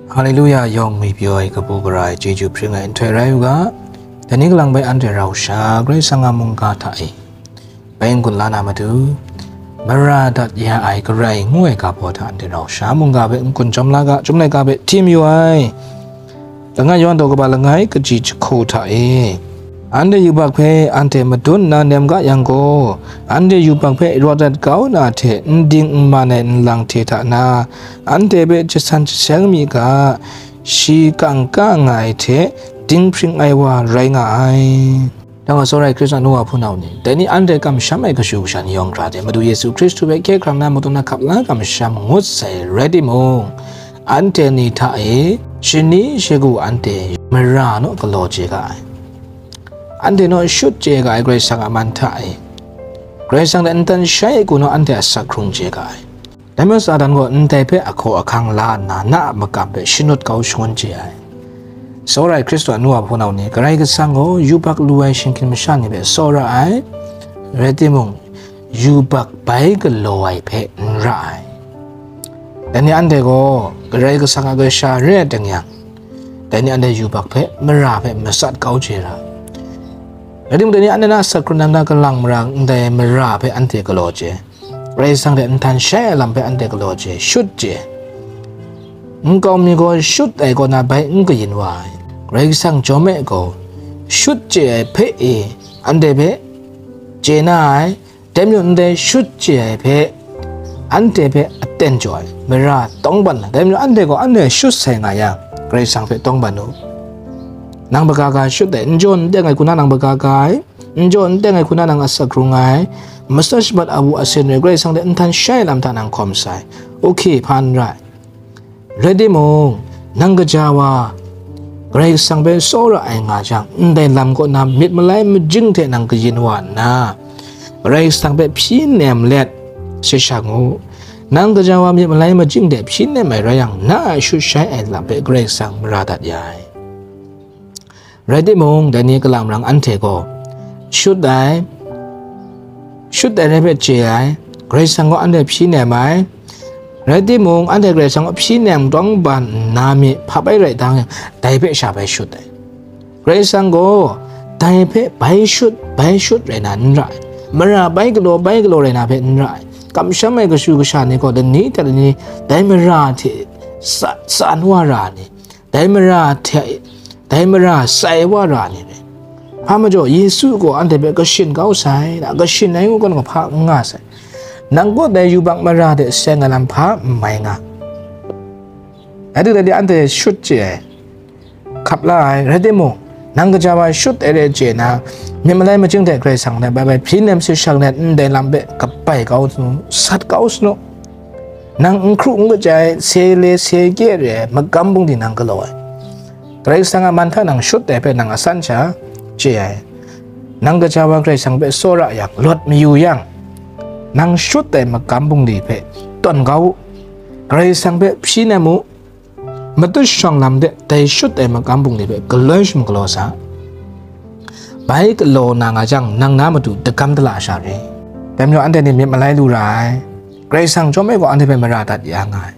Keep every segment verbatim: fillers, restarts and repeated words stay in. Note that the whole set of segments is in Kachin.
Haleluya, yawng ngwi pyaw ai kabu gara ai chyeju hpring ai nhtoi rai u ga, dai ni kalang bai anhte rau sha Karai Kasang a mungga hta e bai n-gun la na matu, mara dat ya ai Karai ngu ai ga baw hta anhte rau sha mungga hpe n-gun jawm la ga, Chyum laika hpe hti mayu ai. Langai Yawhan daw kaba langai kaji jahku hta e, anhte yubak hpe anhte madun nna nem ga yang gaw, anhte yubak hpe rawt dat kau na hte n ding n man ai nlang hte hta na, anhte hpe jasan jaseng mi ga, shi kangka nga ai hte dinghpring ai wa rai nga ai. Dang wa tsawra ai Hkristu a nu wa hpunau ni, dai ni anhte kamsham ai kashu kasha ni yawng hkra hte Madu Yesu Hkristu hpe hkye hkrang na matu na hkap la kamsham ngut sai rai timung, anhte ni hta e shani shagu anhte mara naw galaw chye ga ai. Anhte naw shut chye ga ai Karai Kasang a man hta e, Karai Kasang hte ntan shai ai hku naw anhte asak hkrung chye ga ai. Dai majaw Satan gaw ndai hpe ahkaw ahkang la nna, na a makam hpe shanut kau shangun chye ai. Tsawra ai Hkristu a nu wa hpunau ni, Karai Kasang gaw yubak lu ai shingkin masha ni hpe tsawra ai, rai timung, yubak bai galaw ai hpe n ra ai. Dai ni anhte gaw Karai Kasang a kasha re ai teng yang, dai ni anhte yubak hpe, mara hpe matsat kau chye ra. Rai timung, dai ni anhte na asak hkrung na kalang mara ndai mara hpe anhte galaw chye. Karai Kasang hte ntan shai ai lam hpe anhte galaw chye, shut chye. Nkau mi gaw shut ai kaw na bai n kayin wa ai. Karai Kasang chyawm e gaw, shut chye ai hpe e anhte hpe chye na ai, dai majaw ndai shut chye ai hpe anhte hpe aten jaw ai, mara tawngban ai. Dai majaw anhte gaw anhte shut sai nga yang, Karai Kasang hpe tawngban u. Nang hpa ga ga shut ai, n jaw n teng ai hku na nang hpa ga ga ai, n jaw n teng ai hku na nang asak hkrung ai, matsat shabat a wu asin re Karai Kasang hte ntan shai ai lam hta nang hkawm sai. Oke, hpa n rai. Rai timung, nang kaja wa Karai Kasang hpe tsawra ai nga jang, ndai lam kaw na myit malai majing hte nang kayin wa nna, Karai Kasang hpe hpyi nem let, shayi sha ngu. Nang kaja wa myit malai majing hte hpyi nem ai rai yang, na a shut shai ai lam hpe Karai Kasang mara dat ya ai. Rai timung, dai ni kalang marang anhte gaw shut ai, shut ai rai hpe chye ai, Karai Kasang gaw anhte hpyi nem ai. Rai timung, anhte Karai Kasang gaw hpyi nem tawng ban nna mi hpap ai rai tang yang, dai hpe sha bai shut ai. Karai Kasang gaw dai hpe bai shut, bai shut rai na n ra ai. Mara bai galaw, bai galaw rai na hpe n ra ai. Kamsham ai kashu kasha ni gaw lani hta lani dai mara hte sa, san wa ra ni, dai mara hte, dai mara sai wa ra ni rai. Hpa majaw, Yesu gaw anhte hpe kashin kau sai, na kashin ai ngu gaw hpa n nga sai. Nang gaw dai yubak mara hte seng ai lam hpa n mai nga. Rai timung, dai ni anhte shut chye ai, hkap la ai, rai timung, nang kaja wa shut ai re chye na, myit malai majing hte Karai Kasang hte bai bai hpyi nem shayi sha let ndai lam hpe kabai kau sanu, sat kau sanu. Nang n hkru n kachyi, se le se kye re ai magam bungli nang galaw ai. Karai Kasang a man hta nang shut ai hpe nang asan sha chye ai. Nang kaja wa Karai Kasang hpe tsawra yang, lawt mayu yang, nang shut ai magam bungli hpe tawn kau u. Karai Kasang hpe hpyi nem u. Matut shawng lam de dai shut ai magam bungli hpe galoi shim galaw sa. Bai galaw na nga jang, nang na matu dagam dala sha re. Dai majaw, anhte ni myit malai lu ra ai. Karai Kasang chyawm e gaw anhte hpe mara dat ya nga ai.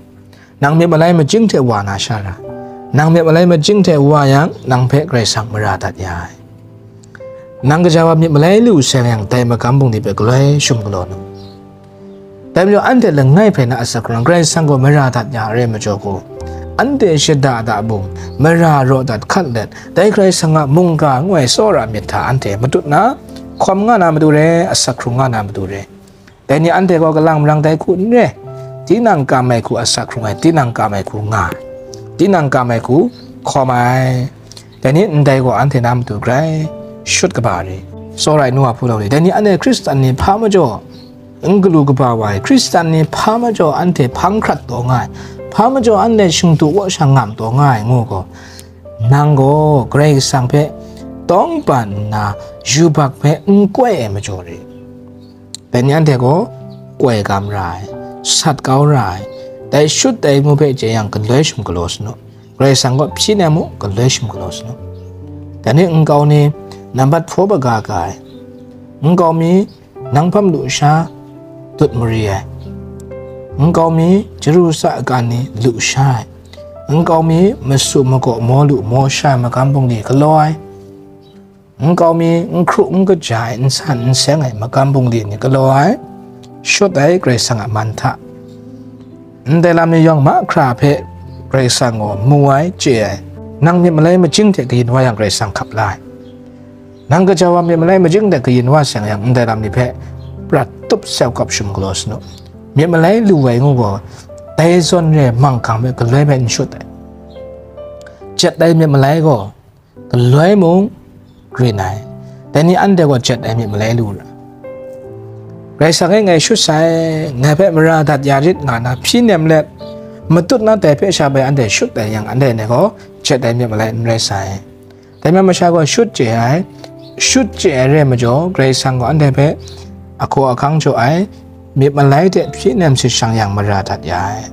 Nang myit malai majing hte wa na sha ra. Nang myit malai majing hte wa yang, nang hpe Karai Kasang mara dat ya ai. Nang kaja wa myit malai lu sai yang, dai magam bungli hpe galoi shim galaw nu. Dai majaw, anhte langai hpe na asak hkrung, Karai Kasang gaw mara dat ya ai rai majaw gaw, anhte shada da bung, mara raw dat hkat let, dai Karai Kasang a mungga ngu ai tsawra myit hta anhte matut na, hkawm nga na matu re, asak hkrung nga na matu re. Dai ni anhte gaw kalang marang dai hku n re, tinang kam ai hku asak hkrung ai, tinang kam ai hku nga ai, tinang kam ai hku hkawm ai. Dai ni ndai gaw anhte na matu grai shut kaba re. Tsawra ai nu wa hpunau ni, dai ni anhte Hkristan ni hpa majaw n galu kaba wa ai, Hkristan ni hpa majaw anhte hpang hkrat taw nga ai, hpa majaw anhte shingtu waw sha ngam taw nga ai ngu gaw, nang gaw Karai Kasang hpe tawng ban nna yubak hpe n koi ai majaw re. Dai ni anhte gaw koi gam ra ai, sat kau ra ai, dai shut ai ngu hpe chye yang galoi shim galaw sanu. Karai Kasang gaw hpyi nem u, galoi shim galaw sanu. Dai ni nkau ni nambat hpaw baga ga ai, nkau mi nang hpam lu sha dut mari ai, nkau mi chyaru sa agan ni lu sha ai, nkau mi, masu magaw, maw lu maw sha ai magam bungli galaw ai, nkau mi, n hkru n kaja ai, n san n seng ai magam bungli ni galaw ai, shut ai Karai Kasang a man hta. Ndai lam ni yawng mahkra hpe Karai Kasang gaw mu ai, chye ai. Nang myit malai majing hte kayin wa yang Karai Kasang hkap la ai. Nang gaja wa myit malai majing hte kayin wa seng yang, ndai lam ni hpe prat tup sau kap shum galaw sanu. Myit malai lu ai ngu gaw, dai zawn re ai manggang hpe galoi hpe n shut ai. Jet ai myit malai gaw, galoi mung grin ai. Dai ni anhte gaw jet ai myit malai lu ra. Karai Kasang e ngai shut sai, ngai hpe mara dat ya rit nga na hpyi nem let, matut na dai hpe sha bai anhte shut ai yang, anhte ne gaw jet ai myit malai n rai sai. Dai majaw masha gaw shut chye ai, shut chye ai re ai majaw, Karai Kasang gaw anhte hpe ahkaw ahkang jaw ai, myit malai hte hpyi nem sit shang yang mara dat ya ai.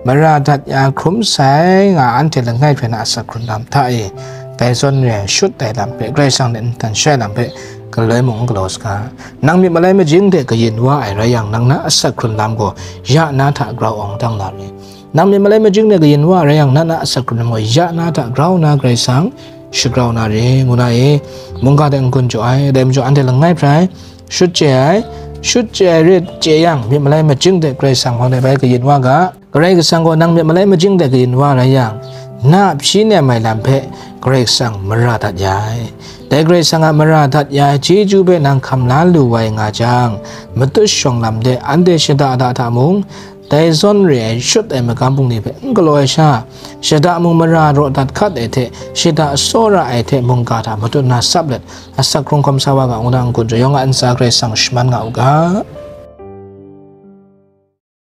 Mara dat ya hkrum sai nga anhte langai hpyen a asak hkrun lam hta e, dai zawn re ai shut ai lam hpe, Karai Kasang hte ntan shai lam hpe, galoi mung n galaw saga. Nang myit malai majing hte kayin wa ai rai yang, nang na asak hkrun lam gaw ya na hta grau awng dang na re. Nang myit malai majing hte kayin wa ai rai yang, na na asak hkrun lam gaw ya na hta grau na Karai Kasang shagrau na re, ngu na e, mungga hte n-gun jaw ai. Dai majaw anhte langai hprai, shut chye ai, shut chye ai re chye yang, myit malai majing hte Karai Kasang hpang de bai kayin wa ga. Karai Kasang gaw nang myit malai majing hte kayin wa rai yang, na hpyi nem ai lam hpe Karai Kasang mara dat ya ai. Dai Karai Kasang a mara dat ya ai chyeju hpe nang hkam la lu ai nga jang, matut shawng lam de anhte shada da hta mung, dai zawn re ai shut ai magam bungli hpe n galaw ai sha, shada mung mara raw dat hkat ai hte, shada tsawra ai hte mungga hta matut na sap let, asak hkrung hkawm sa wa ga, ngu na n-gun jaw, yawng a ntsa Karai Kasang shaman nga u ga.